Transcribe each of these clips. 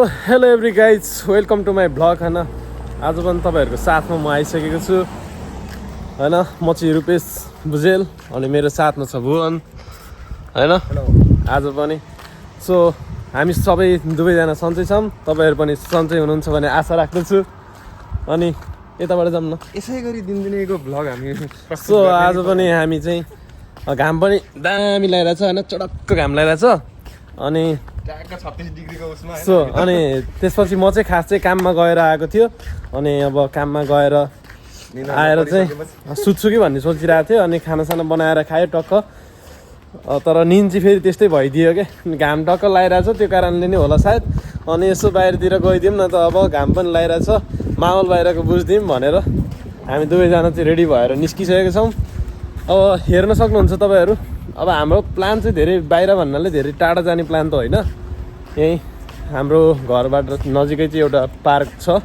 Hello every guys welcome to my vlog होइन आज पनि तपाईँहरूको साथमा म आइसकेको छु होइन म चाहिँ रुपेश भुजेल अनि मेरो साथमा छ भुवन होइन आज पनि सो हामी सबै दुवैजना सन्चै छौँ तपाईँहरू पनि सन्चै हुनुहुन्छ भन्ने आशा राख्दछु अनि यताबाट जाऊँ न यसै गरी दिनदिनैको भ्लग हामी सो आज पनि हामी चाहिँ घाम पनि दामी लगाइरहेछ होइन चडक्क घाम लगाइरहेछ अनि 36 डिग्रीको उसमा सो अनि त्यसपछि म चाहिँ खास चाहिँ काममा गएर आएको थियो अनि अब काममा गएर आएर चाहिँ सुत्छु कि भन्ने सोचिरहेको थियो अनि खानासाना बनाएर खायो टक्क तर निन चाहिँ फेरि त्यस्तै भइदियो क्या घाम टक्क लगाइरहेछ त्यो कारणले नै होला सायद अनि यसो बाहिरतिर गइदिउँ न त अब घाम पनि लगाइरहेछ माहौल बाहिरको बुझिदिउँ भनेर हामी दुवैजना चाहिँ रेडी भएर निस्किसकेको छौँ अब हेर्न सक्नुहुन्छ तपाईँहरू अब हाम्रो प्लान चाहिँ धेरै बाहिर भन्नाले धेरै टाढा जाने प्लान त होइन यहीँ हाम्रो घरबाट नजिकै चाहिँ एउटा पार्क छ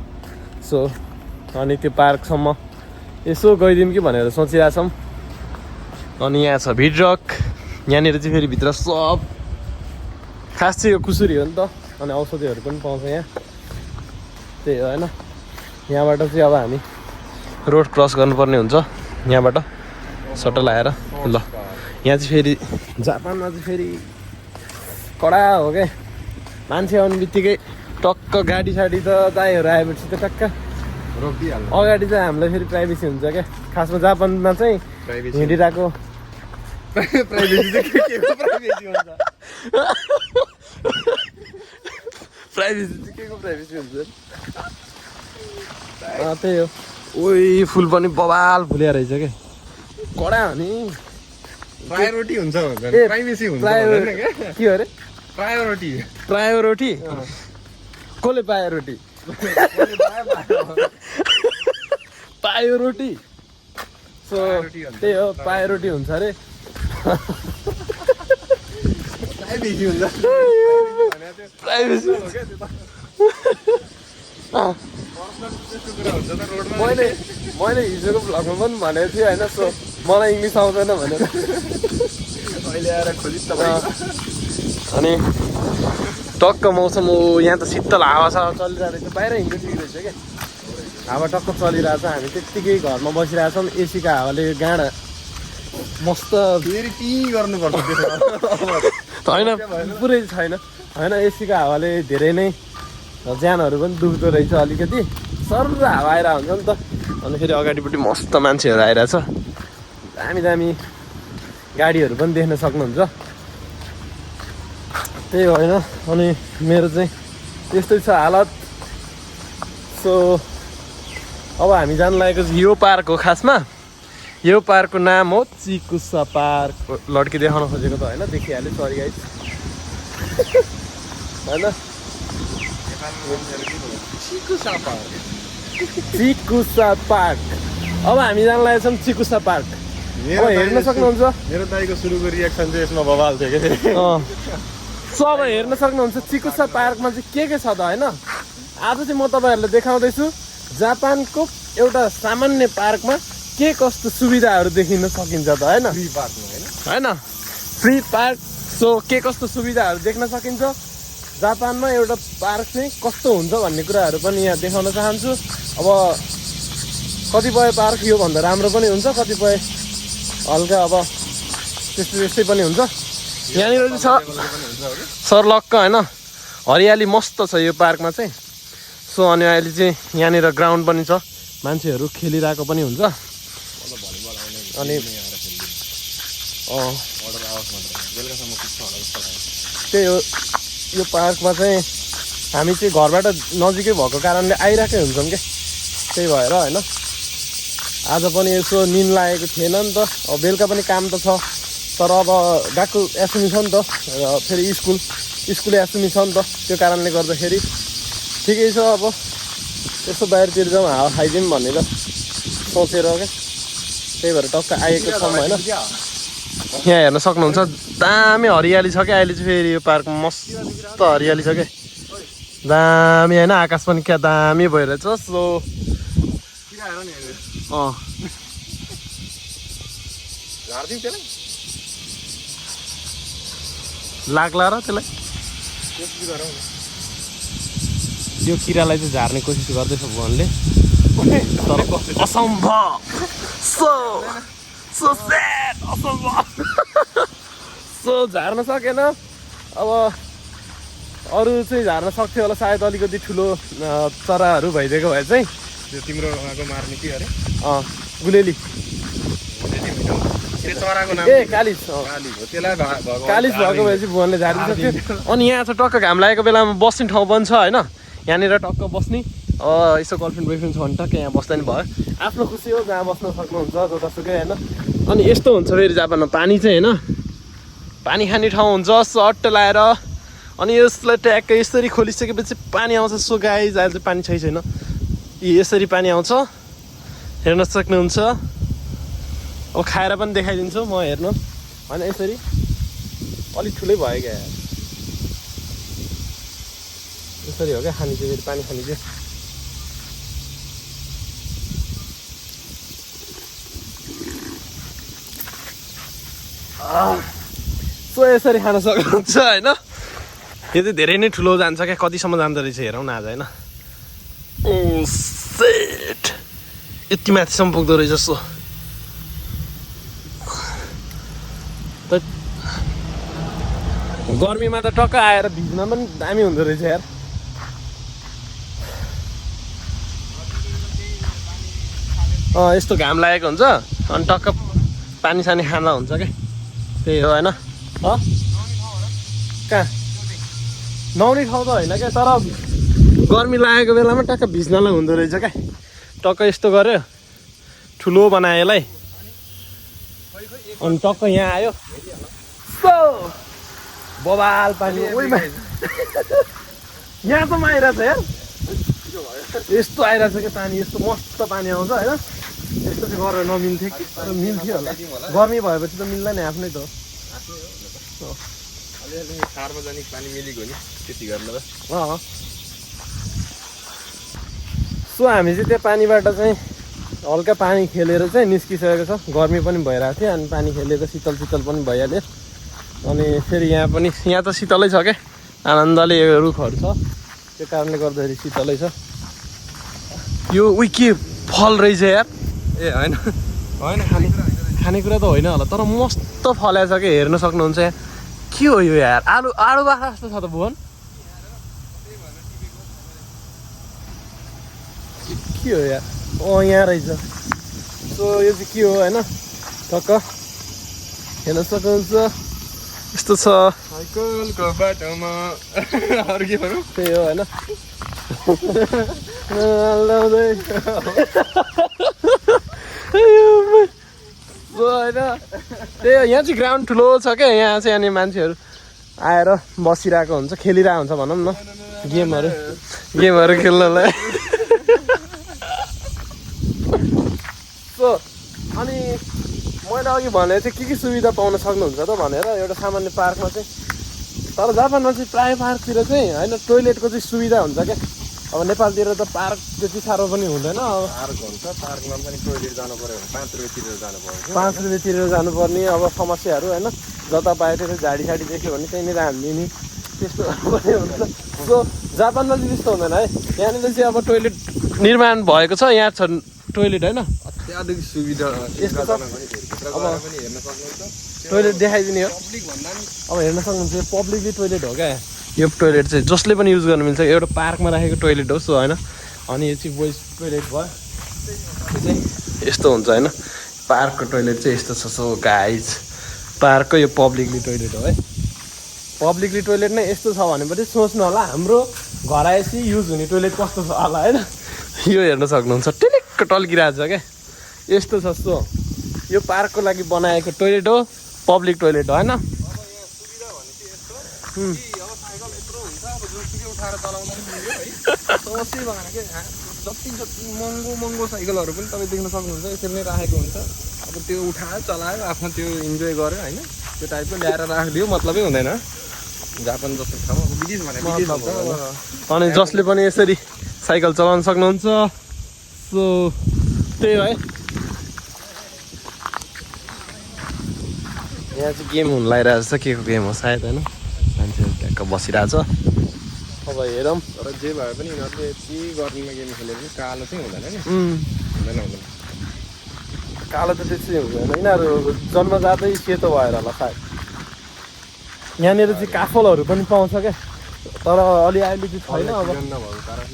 सो अनि त्यो पार्कसम्म यसो गइदिउँ कि भनेर सोचिरहेछौँ अनि यहाँ छ भिड्रक यहाँनिर चाहिँ फेरि भित्र सब खास चाहिँ यो कुसुरी हो नि त अनि औषधिहरू पनि पाउँछ यहाँ त्यही हो होइन यहाँबाट चाहिँ अब हामी रोड क्रस गर्नुपर्ने हुन्छ यहाँबाट सटल आएर ल यहाँ चाहिँ फेरि जापानमा चाहिँ फेरि कडा हो क्या मान्छे आउने बित्तिकै टक्क गाडी साडी त दाइहरू आएपछि त टक्क रोकिहाल्नु अगाडि चाहिँ हामीलाई फेरि प्राइभेसी हुन्छ क्या खासमा जापानमा चाहिँ हिँडिरहेको प्राइभेसी चाहिँ के प्राइभेसी हुन्छ के को प्राइभेसी हुन्छ त्यही हो ओइ फुल पनि बवाल फुल्या रहेछ क्या कडा हो नि प्रायोरिटी हुन्छ प्राइभेसी हुन्छ के अरे प्रायोरिटी कसले पायो रोटी पायो रोटी सो त्यही हो पायो रोटी हुन्छ अरे प्राइभेसी हुन्छ प्राइभेसी मैले हिजोको भ्लगमा पनि भनेको थिएँ होइन सो मलाई इङ्ग्लिस आउँदैन भनेर अहिले आएर खोजिस् त अनि टक्क मौसम यहाँ त शीतल हावा चलिरहेको रहेछ बाहिर हिँड्नु ठिक रहेछ क्या हावा टक्क चलिरहेछ हामी त्यत्तिकै घरमा बसिरहेछौँ एसीको हावाले गाँडा मस्त फेरि टी गर्नुपर्छ होइन पुरै छैन होइन एसीको हावाले धेरै नै ज्यानहरू पनि दुख्दो रहेछ अलिकति सर्र हावा आएर हुन्छ नि त अनि फेरि अगाडिपट्टि मस्त मान्छेहरू आइरहेछ दामी दामी गाडीहरू पनि देख्न सक्नुहुन्छ त्यही होइन अनि मेरो चाहिँ त्यस्तै छ हालत सो अब हामी जानु लागेको चाहिँ यो पार्क हो खासमा यो पार्कको नाम हो चिकुसा पार्क लड्की देखाउन खोजेको त होइन देखिहाल्यो सरी गाइस होइन चिकुसा पार्क अब हामी जानु लागेको छौँ चिकुसा पार्क अब हेर्न सक्नुहुन्छ मेरो दाइको सुरुको रियाक्सन चाहिँ यसमा बवाल थियो क्या सो अब हेर्न सक्नुहुन्छ चिकुसा पार्कमा चाहिँ के छ त होइन आज चाहिँ म तपाईँहरूलाई देखाउँदैछु जापानको एउटा सामान्य पार्कमा के कस्तो सुविधाहरू देखिन सकिन्छ त होइन फ्री पार्कमा होइन फ्री पार्क सो के कस्तो सुविधाहरू देख्न सकिन्छ जापानमा एउटा पार्क चाहिँ कस्तो हुन्छ भन्ने कुराहरू पनि यहाँ देखाउन चाहन्छु अब कतिपय पार्क योभन्दा राम्रो पनि हुन्छ कतिपय हल्का अब त्यस्तै त्यस्तै पनि हुन्छ यहाँनिर चाहिँ छ सर्लक्क होइन हरियाली मस्त छ यो पार्कमा चाहिँ सो अनि अहिले चाहिँ यहाँनिर ग्राउन्ड पनि छ मान्छेहरू खेलिरहेको पनि हुन्छ अनि त्यही हो यो पार्कमा चाहिँ हामी चाहिँ घरबाट नजिकै भएको कारणले आइरहेकै हुन्छौँ क्या त्यही भएर होइन आज पनि यसो निन लागेको थिएन नि त अब बेलुका पनि काम त छ तर अब गएको एसएमई छ नि त र फेरि स्कुल एसएमई छ नि त त्यो कारणले गर्दाखेरि ठिकै छ अब यसो बाहिरतिर जाउँ हावा खाइदिउँ भनेर सोचेर क्या त्यही भएर टक्क आएको छौँ होइन यहाँ हेर्न सक्नुहुन्छ दामी हरियाली छ क्या अहिले चाहिँ फेरि यो पार्कमा मस्त हरियाली छ क्या दामी होइन आकाश पनि क्या दामी भइरहेछ सो लाग्ला र त्यसलाई यो किरालाई चाहिँ झार्ने कोसिस गर्दैछ भुवनले तर असम्भव सो स्याड असम्भव सो झार्न सकेन अब अरू चाहिँ झार्न सक्थ्यो होला सायद अलिकति ठुलो चराहरू भइदिएको भए चाहिँ त्यो तिम्रो उहाँको मार्ने के अरे गुलेली त्यो चराको नाम ए कालिज काली हो त्यसलाई कालिज भएको भए चाहिँ भुवनले झारिदिन सक्थ्यो अनि यहाँ चाहिँ टक्क घाम लागेको बेलामा बस्ने ठाउँ पनि छ होइन यहाँनिर टक्क बस्ने यसो गर्लफ्रेन्ड बोयफ्रेन्ड छ भने टक्क यहाँ बस्दा नि भयो आफ्नो खुसी हो जहाँ बस्न सक्नुहुन्छ जतासुकै होइन अनि यस्तो हुन्छ फेरि जापानमा पानी चाहिँ होइन पानी खाने ठाउँ हुन्छ सर्ट लाएर अनि यसलाई ट्याक्क यसरी खोलिसकेपछि पानी आउँछ सो गाइज अहिले चाहिँ पानी छैन यसरी पानी आउँछ हेर्न सक्नुहुन्छ अब खाएर पनि देखाइदिन्छु म हेर्नु होइन यसरी अलिक ठुलै भयो क्या यसरी हो क्या खाने चाहिँ फेरि पानी खाने चाहिँ सो यसरी खान सक्नुहुन्छ होइन यो चाहिँ धेरै नै ठुलो जान्छ क्या कतिसम्म जाँदो रहेछ हेरौँ न आज होइन ओ सेट यति माथिसम्म पुग्दो रहेछ जस्तो गर्मीमा त टक्क आएर भिज्न पनि दामी हुँदो रहेछ यार यस्तो घाम लागेको हुन्छ अनि टक्क पानी सानी खाँदा हुन्छ क्या त्यही हो होइन कहाँ नुहाउने ठाउँ त होइन क्या तर गर्मी लागेको बेलामा टक्क भिज्नलाई हुँदो रहेछ क्या टक्क यस्तो गऱ्यो ठुलो बनायो यसलाई अनि टक्क यहाँ आयो बबाल पानी यहाँ त आइरहेछ यार यस्तो आइरहेछ क्या पानी यस्तो मस्त पानी आउँछ होइन यस्तो चाहिँ गरेर नमिल्थ्यो कि मिल्थ्यो होला गर्मी भएपछि त मिल्दैन नि आफ्नै त सार्वजनिक पानी मिलेको नि त्यति गर्न त सो हामी चाहिँ त्यो पानीबाट चाहिँ हल्का पानी खेलेर चाहिँ निस्किसकेको छ गर्मी पनि भइरहेको थियो अनि पानी खेलेर शीतल शीतल पनि भइहाल्यो अनि फेरि यहाँ पनि यहाँ त शीतलै छ क्या आनन्दले रुखहरू छ त्यो कारणले गर्दाखेरि शीतलै छ यो उयो के फल रहेछ यार ए होइन होइन खानेकुरा त होइन होला तर मस्त फलाएको छ क्या हेर्न सक्नुहुन्छ यहाँ के हो यो यार आलु बाख्रा जस्तो छ त भुवन के हो यार यहाँ रहेछ सो यो चाहिँ के हो होइन टक्क हेर्न सक्नुहुन्छ यस्तो छ साइकलको बाटोमा अरू के भनौँ त्यही हो होइन होइन त्यही हो यहाँ चाहिँ ग्राउन्ड ठुलो छ क्या यहाँ चाहिँ अनि मान्छेहरू आएर बसिरहेको हुन्छ खेलिरहेको हुन्छ भनौँ न गेमहरू खेल्नलाई सो अनि मैले अघि भनेको चाहिँ के सुविधा पाउन सक्नुहुन्छ त भनेर एउटा सामान्य पार्कमा चाहिँ तर जापानमा चाहिँ प्रायः पार्कतिर चाहिँ होइन टोइलेटको चाहिँ सुविधा हुन्छ क्या अब नेपालतिर त पार्क त्यति साह्रो पनि हुँदैन पार्क हुन्छ पार्कमा पनि टोइलेट जानु पऱ्यो भने 5 रुपियाँ तिरेर जानु पर्छ 5 रुपियाँ तिरेर जानुपर्ने अब समस्याहरू होइन जता पायो त्यता झाडी साडी देख्यो भने त्यहीँनिर हालिदिने त्यस्तो पनि हुन्छ सो जापानमा चाहिँ त्यस्तो हुँदैन है यहाँनिर चाहिँ अब टोइलेट निर्माण भएको छ यहाँ छ टोइलेट होइन अत्याधिक सुविधा यस्तो छ अब हेर्न सक्नुहुन्छ टोइलेट देखाइदिने हो पब्लिक भन्दा नि अब हेर्न सक्नुहुन्छ यो पब्लिकली टोइलेट हो क्या यो टोइलेट चाहिँ जसले पनि युज गर्न मिल्छ एउटा पार्कमा राखेको टोइलेट हो सो होइन अनि यो चाहिँ बोइज टोइलेट भयो यो चाहिँ यस्तो हुन्छ होइन पार्कको टोइलेट चाहिँ यस्तो छ सो गाइज पार्कको यो पब्लिकली टोइलेट हो है पब्लिकली टोइलेट नै यस्तो छ भनेपछि सोच्नु होला हाम्रो घर आएपछि युज हुने टोइलेट कस्तो छ होला होइन यो हेर्न सक्नुहुन्छ टिलिक्क टल्किरहेको छ क्या यस्तो छ सो यो पार्कको लागि बनाएको टोइलेट हो पब्लिक टोइलेट हो होइन उठाएर चलाउँदा पनि मिल्यो है समस्या भएन के जति महँगो साइकलहरू पनि तपाईँ देख्न सक्नुहुन्छ यसरी नै राखेको हुन्छ अब त्यो उठायो चलायो आफ्नो त्यो इन्जोय गर्यो होइन त्यो टाइपको ल्याएर राखिदियो मतलबै हुँदैन जापान जस्तो ठाउँ अब विदेश भनेको अनि जसले पनि यसरी साइकल चलाउन सक्नुहुन्छ सो त्यही हो है यहाँ चाहिँ गेम हुन लागिरहेको छ के को गेम हो सायद होइन मान्छेहरू ट्याक्क बसिरहेछ अब हेरौँ। तर जे भए पनि यिनीहरूले यति गर्मीमा गेम खेले पनि कालो चाहिँ हुँदैन नि हुँदैन कालो त त्यसै हुँदैन यिनीहरू जन्मजातै सेतो भएर होला सायद। यहाँनिर चाहिँ काफलहरू पनि पाउँछ क्या तर अलि अहिले चाहिँ छैन अब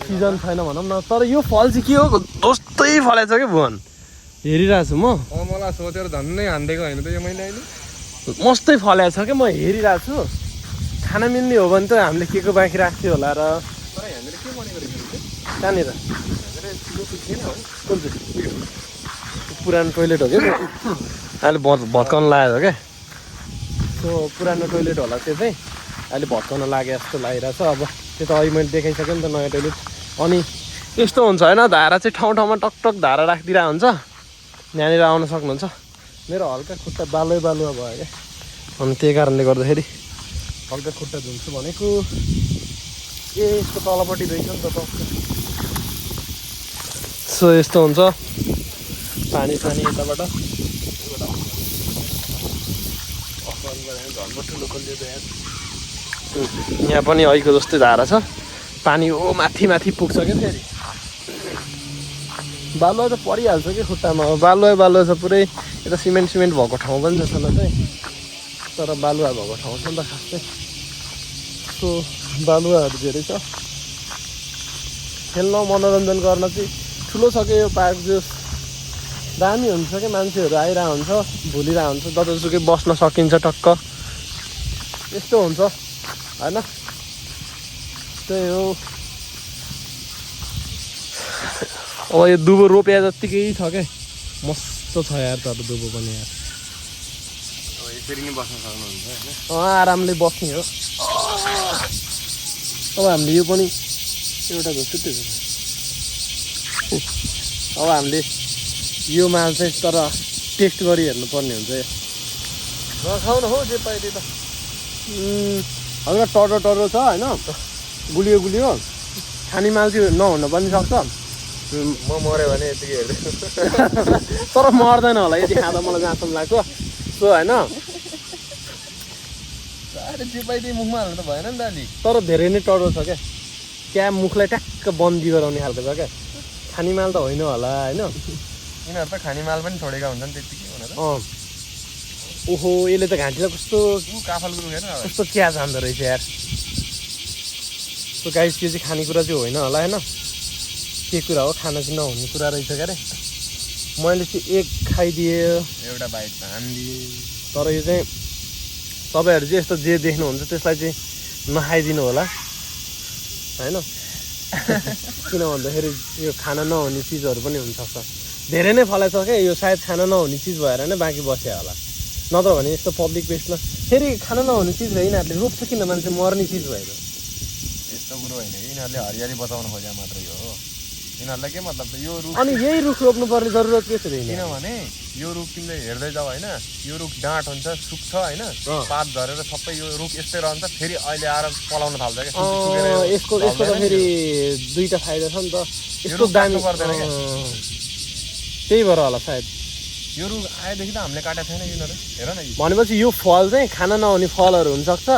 सिजन छैन भनौँ न। तर यो फल चाहिँ के हो जस्तै फलेछ क्या भुवन हेरिरहेको छु म। मलाई सोचेर झन्नै हानिदिएको होइन त यो मैले अहिले मस्तै फलेको छ क्या म हेरिरहेको छु। खान मिल्ने हो भने त हामीले के को बाँकी राख्थ्यो होला र। तर यहाँनिर के भनेको रहेछ कहाँनिर थिएन हो कुन चाहिँ पुरानो टोइलेट हो क्या अहिले भत्काउन लागेको क्या। सो पुरानो टोइलेट होला त्यो चाहिँ अहिले भत्काउन लागे जस्तो लागिरहेछ। अब त्यो त अहिले मैले देखाइसकेँ नि त नयाँ टोइलेट। अनि यस्तो हुन्छ होइन धारा चाहिँ ठाउँ ठाउँमा टकटक धारा राखिदिरहेको हुन्छ। यहाँनिर आउन सक्नुहुन्छ। मेरो हल्का खुट्टा बालुवा भयो क्या अनि त्यही कारणले गर्दाखेरि हल्का खुट्टा धुन्छु भनेको। ए यसको तलपट्टि रहेछ नि त सो यस्तो हुन्छ पानी यताबाट यहाँ पनि ऐको जस्तै धारा छ। पानी ओ माथि माथि पुग्छ क्या फेरि। बालुवा त परिहाल्छ कि खुट्टामा। बालुवा छ पुरै। यता सिमेन्ट भएको ठाउँ पनि छ छन चाहिँ तर बालुवा भएको ठाउँ छ नि त खास चाहिँ। सो बालुवाहरू धेरै छ। खेल्न मनोरञ्जन गर्न चाहिँ ठुलो छ कि यो पार्क जो दामी हुन्छ क्या। मान्छेहरू आइरहेको हुन्छ भुलिरहेको हुन्छ जतासुकै बस्न सकिन्छ टक्क यस्तो हुन्छ होइन। त्यही हो अब यो दुबो रोपे जत्तिकै छ क्या मस्त छ यार। तर दुबो पनि यार यसरी नै बस्न सक्नुहुन्छ होइन आरामले बस्ने हो। अब हामीले यो पनि एउटा जस्तो त्यो अब हामीले यो माल चाहिँ तर टेस्ट गरी हेर्नुपर्ने हुन्छ। नखाउन हो जे पाइदिए त हल्का टर्रो छ होइन गुलियो खाने माल चाहिँ नहुन पनि सक्छ। म मऱ्यो भने यतिकै हेर्दै तर मर्दैन होला यति खाँदा मलाई जहाँसम्म लाग्छ सो होइन। जे पाइदिए मुखमा हाल्नु त भएन नि त अलिक। तर धेरै नै टर्रो छ क्या मुखलाई ट्याक्क बन्दी गराउने खालको छ क्या। खाने माल त होइन होला होइन। यिनीहरू त खाने माल पनि छोडेका हुन्छन् त्यतिकै भनेर। ओहो यसले त घाँटीलाई कस्तो काफलको रुखेर कस्तो चिया जान्दो रहेछ यार। त्यो गाइस त्यो चाहिँ खानेकुरा चाहिँ होइन होला होइन। के कुरा हो खाना चाहिँ नहुने कुरा रहेछ क्या अरे। मैले चाहिँ एक खाइदिएँ एउटा बाइट हानिदिएँ। तर यो चाहिँ तपाईँहरू चाहिँ यस्तो जे देख्नुहुन्छ त्यसलाई चाहिँ नखाइदिनु होला होइन। किन भन्दाखेरि यो खाना नहुने चिजहरू पनि हुनसक्छ। धेरै नै फलेछ क्या यो सायद खाना नहुने चिज भएर नै बाँकी बस्यो होला। नत्र भने यस्तो पब्लिक प्लेसमा फेरि खाना नहुने चिज भयो यिनीहरूले रोप्छ किन मान्छे मर्ने चिज भएको। यस्तो कुरो होइन यिनीहरूले हरियाली बचाउन खोजे मात्रै हो। यिनीहरूलाई के मतलब त यो रुख अनि यही रुख रोप्नुपर्ने जरुरत के छ किनभने यो रुख तिमीले हेर्दै जाऊ होइन यो रुख डाँट हुन्छ सुक्छ होइन पात झरेर सबै यो रुख यस्तै रहन्छ फेरि अहिले आएर पलाउन थाल्छ क्या। यसको त फेरि दुईटा फाइदा छ नि त यस्तो दामी पर्दैन क्या। त्यही भएर होला सायद यो रुख आएदेखि त हामीले काटेको छैन यिनीहरू हेर न। भनेपछि यो फल चाहिँ खाना नहुने फलहरू हुनसक्छ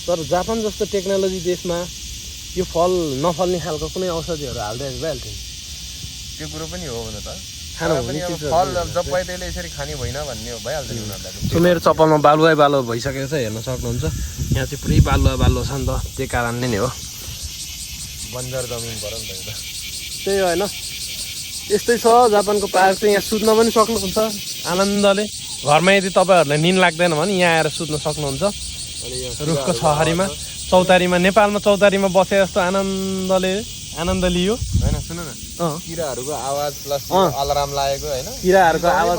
तर जापान जस्तो टेक्नोलोजी देशमा यो फल नफल्ने खालको कुनै औषधिहरू हाल्दै भइहाल्थ्यो। त्यो कुरो पनि हो भने त खाना हुने चिज फल जब पाए त्यसले यसरी खाने होइन भन्ने हो भइहाल्छ नि उनीहरूलाई। सो मेरो चप्पलमा बालुवा भइसकेको छ हेर्न सक्नुहुन्छ। यहाँ चाहिँ पुरै बालुवा छ नि त त्यही कारणले नै हो। बन्जर जमिन पऱ्यो नि त यो त। त्यही हो होइन यस्तै छ जापानको पार्क चाहिँ। यहाँ सुत्न पनि सक्नुहुन्छ आनन्दले। घरमा यदि तपाईँहरूलाई निन लाग्दैन भने यहाँ आएर सुत्न सक्नुहुन्छ रुखको छहरीमा चौतारीमा। नेपालमा चौतारीमा बसे जस्तो आनन्द लियो होइन। सुन न किराहरूको आवाज प्लस अलार्म लागेको होइन किराहरूको आवाज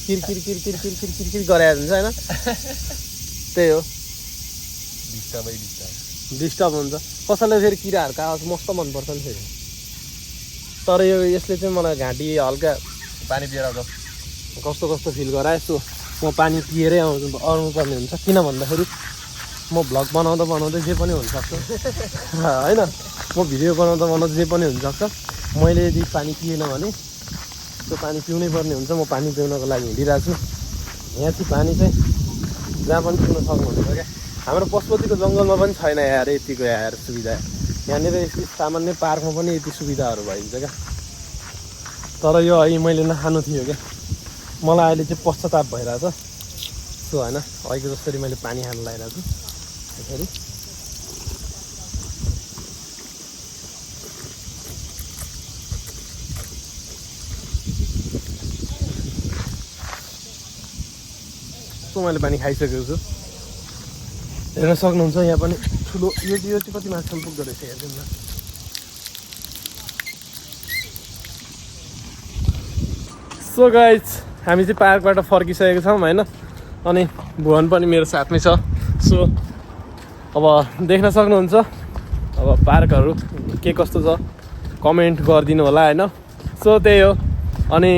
किरकिर गराएको हुन्छ होइन। त्यही हो डिस्टर्ब हुन्छ। कसैलाई फेरि किराहरूको आवाज मस्त मनपर्छ नि फेरि। तर यसले चाहिँ मलाई घाँटी हल्का पानी पिएर आउँछ कस्तो फिल गरायो। यस्तो म पानी पिएरै आउनु पर्ने हुन्छ किन भन्दाखेरि म भ्लग बनाउँदा जे पनि हुनसक्छ होइन। म भिडियो बनाउँदा जे पनि हुनसक्छ। मैले यदि पानी पिएन भने त्यो पानी पिउनै पर्ने हुन्छ। म पानी पिउनको लागि हिँडिरहेको छु। यहाँ चाहिँ पानी चाहिँ जहाँ पनि पिउन सक्नुहुन्छ क्या हाम्रो पशुपतिको जङ्गलमा पनि छैन यार यतिको यार सुविधा। यहाँनिर यति सामान्य पार्कमा पनि यति सुविधाहरू भइन्छ क्या। तर यो अहिले मैले नखानु थियो क्या, मलाई अहिले चाहिँ पश्चाताप भइरहेछ सो होइन। अहिलेको जसरी मैले पानी खानु लगाइरहेको छु यसरी। मैले पानी खाइसकेको छु, हेर्न सक्नुहुन्छ। यहाँ पनि ठुलो यो चाहिँ कति माछा पुग्दो रहेछ हेर्नु न। सो गाइज हामी चाहिँ पार्कबाट फर्किसकेको छौँ होइन, अनि भुवन पनि मेरो साथमै छ। सो अब देख्न सक्नुहुन्छ अब पार्कहरू के कस्तो छ कमेन्ट गरिदिनु होला होइन। सो त्यही हो, अनि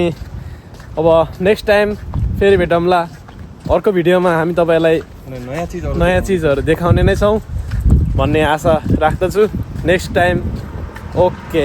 अब नेक्स्ट टाइम फेरि भेटौँला अर्को भिडियोमा। हामी तपाईँलाई नयाँ चिजहरू देखाउने नै छौँ भन्ने आशा राख्दछु नेक्स्ट टाइम। ओके।